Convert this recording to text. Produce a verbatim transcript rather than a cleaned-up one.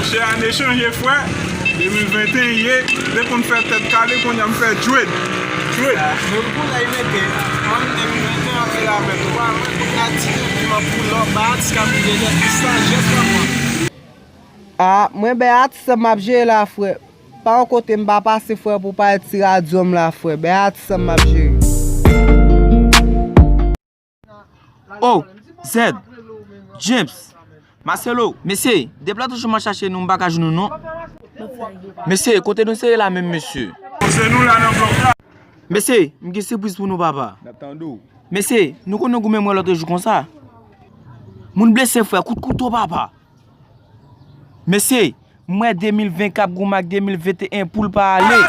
Chè ane chanje, frè. De mil venteyen ye, te konn fè tèt kale, kounye a m fè djwed. Djwed. Menm kounye a, li mete, an de mil venteyen antre la menm. Ou pa wè kounye a ti konpliman pou lòt, ba atis k ap rive nèt, li san jès papa. A, mwen, bèy atis m ap jere la, frè. Pa yon kote m pa pase, frè, pou pa ti radyo m la, frè. Bèy atis m ap jere. Oh, Zed, James, Marcelo, mesye, depi lòt jou m ap chache nou, m pa ka jwenn nou, non. Mesye, kote nou sere la menm, mesye? Se nou la nan blòk la. Mesye, m gen sipriz pou nou, papa. N ap tande w. Mesye, nou konn nou goumen mwen lòt jou konsa. Moun blese, frè, kout kouto, papa. Mesye, m wè de mil ven k ap goumen ak de mil venteyen pou l pa ale.